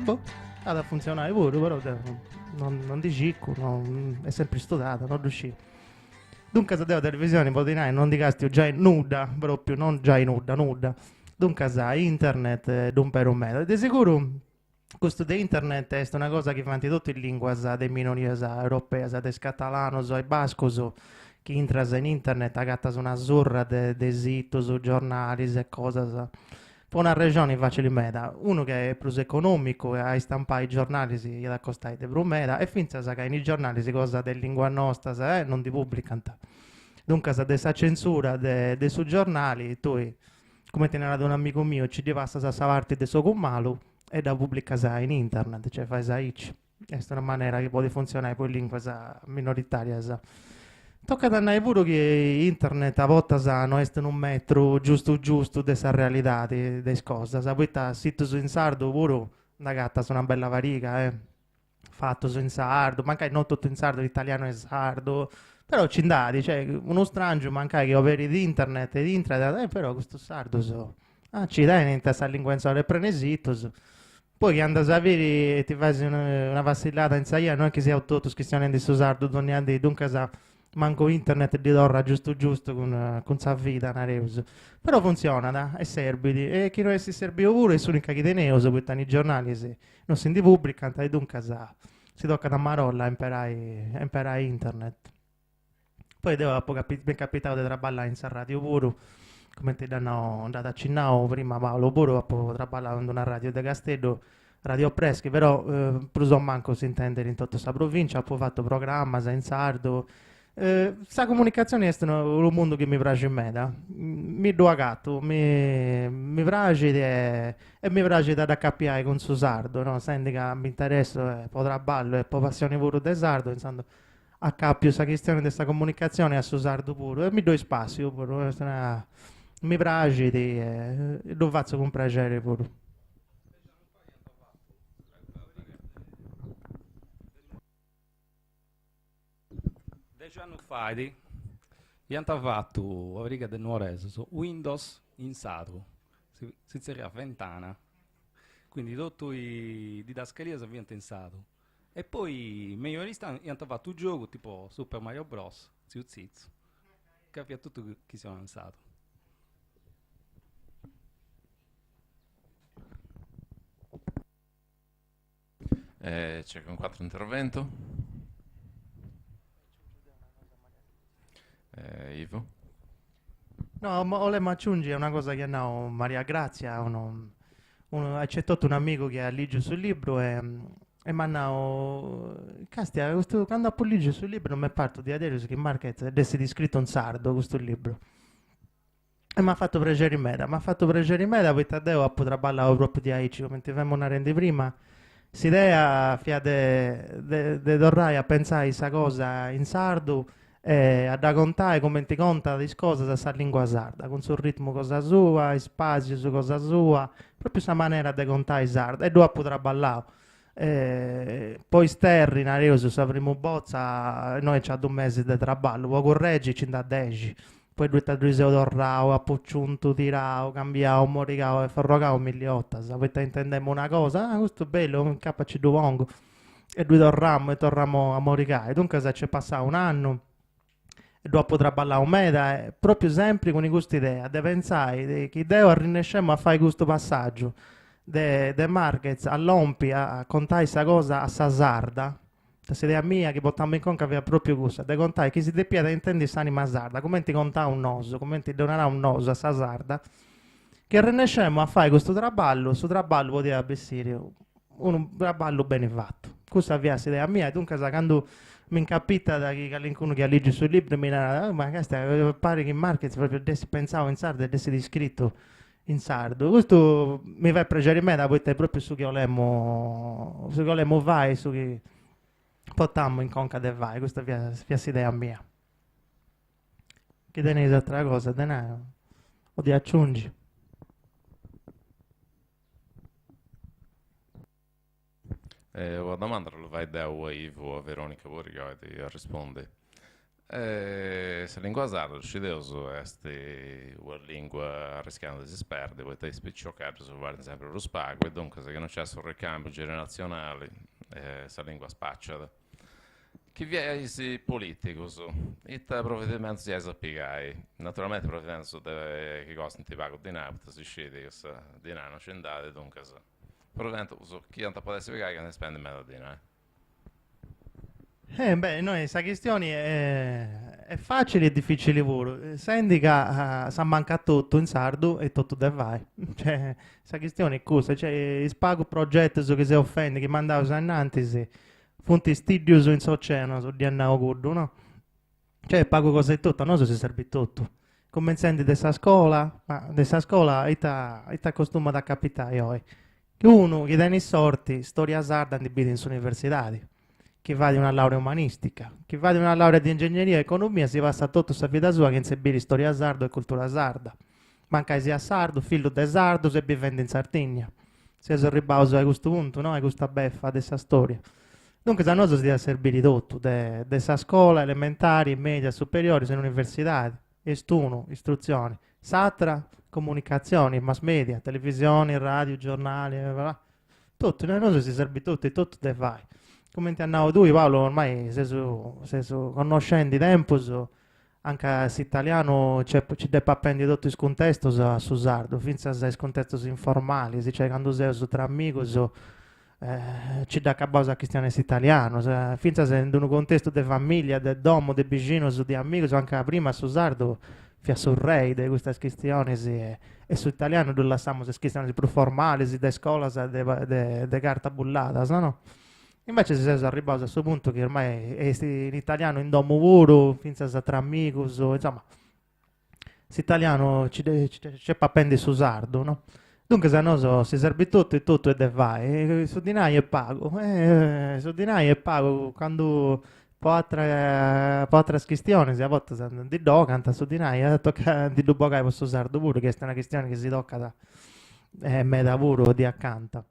Boh, at a funtzionai puru, però deu non non ndi circu, no, est sempri studada, no ddu sciu. Duncas deu televisioni po ti nai non ndi castiu giai nudda, propriu, non giai nudda, nudda. Duncas internet ddu imperu meda. De seguru Custu de internet est una cosa chi faint totu is linguas de minorias europeas, de is catalanus a is bascus, chi intras in internet agatas una surra de de situs, giornalis e cosas, po una arrexoni facili meda, unu ca est prus economicu e a istampai giornalis iat a costai de prus meda e fintzas ca in is giornalis cosas de lingua nostras non ndi publicant, duncas de sa censura de de su giornali tui Cumenti narat un'amigu miu, ci ddi passas sa parti de s'ogu malu e dda publicas in internet, cioè fais aici. Est una manera chi podit funtzionai po is linguas minoritarias. Tocat a nai puru chi internet a bortas no est unu metru giustu giustu de sa realidadi de is cosas, poita situs in sardu puru nd'agatas una bella pariga, eh. Fatus in sardu, mancai non totu in sardu, italianu e sardu, però ci nd'at, cioè unu strangiu mancai chi oberit internet e intrat, eh però custus sardus, ah ci tenint a sa lingua insoru, est prenu 'e situs, poi chi andas a biri e ti fais una passillada in sa 'ia no est chi siaus totus chistionendi su sardu dònnia dì, duncas Mancu internet ddi torrat giustu giustu cun cun sa vida, nareus. Però funtzionat e serbit, e chi no essit serbiu puru est s'unica chi teneus, poita in is giornalis non si ndi publicant e duncas si tocat a marolla a imperai a imperai internet. Poi deu apu m'est capitau de traballai in sa radiu puru, cumenti dd'at nau dd'at acinnau prima Paolo puru, apu traballau in una radiu de Casteddu Radio Press chi però prus o mancu s'intendit in totu sa provincia, apu fatu programmas in sardu. Sa comunicatzioni est unu mundu chi mi praxit meda, mi ddu agatu, mi mi praxit e e mi praxit a dd'acapiai cun su sardu, no, sendi ca mi interessu po traballu e po passioni puru de sardu, intzandus acapiu sa chistioni de sa comunicatzioni a su sardu puru e mi ddoi spassiu puru, est una mi praxit e ddu fatzu cun praxeri puru. Dexi annus fait iant fatu una pariga de nuoresus Windows in sardu, si zerriat Ventana, quindi totu is didascalias fiant in sardu e poi me in Oristano iant fatu u' giogu tipo Super Mario Bros, tziu Tzitzu, ca fiat totu chistionau in sardu. Eh, c'è calincunu atru interventu? Eh, Ivo? No, 'olemu aciungi una cosa chi at nau Maria Grazia, unu unu aici etotu un'amigu chi at ligiu su libru e e m'at nau, castia, custu candu apu ligiu su libru m'est partu diaderus chi Marquez dd'essit scritu in sardu custu libru E m'at fatu prexeri meda, m'at fatu prexeri meda poita deu apu traballau propriu diaici, cumenti femu narendi prima, s'idea fiat de de de torrai a pentzai sa cosa in sardu e a dda contai cumenti contat is cosas sa lingua sarda, cun su ritmu cosa sua, is pàsius cosa sua, propriu sa manera de contai sarda e ddu apu traballau. Po isterri, nareus, sa primu botza innoi nc'at dus mesis de traballu, po curregi nci nd'at dexi, poi poita ddui seu torrau, apu aciuntu, tirau, cambiau, morigau e forrogau milli 'ortas, poita intendemu una cosa, ah custu bellu, incapa nci ddu pongu, e ddui torramu e torramu a morigai, duncas nc'est passau un'annu e ddu apu traballau meda e propriu sempri cun custa idea de pentzai chi deu arrennescemu a fai custu passaggiu de de Marquez a lompi a contai sa cosa a sa sarda, S'idea mia chi portamu in conca fiat pròpiu cussa, de contai chi si depiat intendi s'anima sarda, cumenti contaus nosu, cumenti ddu naraus nosu a sa sarda, chi arrennescemu a fai custu traballu, su traballu podiat bessiri unu traballu beni fatu. Cussa fiat s'idea mia e duncas candu m'incapitat chi calincunu chi at lìgiu su libru mi narat, ma castia, parit chi Marquez pròpriu dd'essit pentzau in sardu e dd'essit iscritu in sardu. Custu mi fait prexeri meda poita est propriu su chi 'olemu su chi 'olemu fai, su chi portamu in conca de fai, custa fiat fiat s'idea mia. Chi teneis atera cosa de nai o de aciungi. Una domanda dda fai deu a Ivo o a Veronica puru chi 'olit arrespundi. Sa lingua sarda, ddu scideus, est una lingua arrischiande de si sperdi, poita is piciocheddus faint sempri prus pagu e duncas chi non nc'est su ricambiu generatzionali sa lingua spaciat. Chi fiais politicus, ita provedimentus iais a pigai? Naturalmenti provedimentus de chi costint pagu dinai, poita si scit ca sa dinai non nci nd'at e duncas provedimentus chi iant a podi essi pigai chentza spendi meda dinai. Eh beh, innoi sa chistioni est facili e dificili puru, sendi ca s'ammancat totu in sardu est totu de fai, cioè sa chistioni est cussa, cioè is pagus progetus chi seus fendi, chi mandaus ainnantis, funt stiddius in s'oceanu, dd'iat nau cuddu, no? Cioè pagu cosa e totu, a nosu si serbit totu, cumentzendi de sa scola, ma de sa scola ita ita costumat a capitai oi? Chi unu chi tenit sorti, storia sarda ndi bit in s'universidadi, chi fait una laurea umanistica, chi fait una laurea di ingegneria e economia si passat totu sa vida sua chentza biri storia sarda e cultura sarda, mancai siat sardu, fillu de sardus e bivendi in Sardigna. Seus arribbaus a custu puntu, no, a custa befa de sa storia. Duncas a nosu si diat serbiri totu, de de sa scola elementari, media, superioris e universidadi, est unu, istrutzioni, s'atra, comunicatzioni, mass media, televisioni, radiu, giornali, totu, a nosu si serbit totu, est totu de fai. Cumenti as nau tui Paulu, ormai seus seus connoscendi tempus anca s'italianu nci dd'est papendi totu is cuntestus a su sardu, fintzas is cuntestus informalis, cioè candu seus tra amigus nci dd'acabaus a chistionai s'italianu, fintzas in d'unu contestu de familia, de domu, de bixinus, de amigus, anca prima su sardu fiat su rei de custas chistionis e su italianu ddu lassamus a is chistionis prus formalis de scolas de de carta bulladas, no? Invecias seus arribbaus a su puntu chi ormai est in italianu in domu puru, fintzas tra amigus, insoma, s'italianu nc'est papendi su sardu, no? Duncas a nosu si serbit totu e totu est de fai, su dinai est pagu, su dinai est pagu candu po atera po ateras chistionis a bortas ndi dd'ogant su dinai e tocat a ndi ddu bogai po su sardu puru chi est una chistioni chi si tocat meda puru di acanta.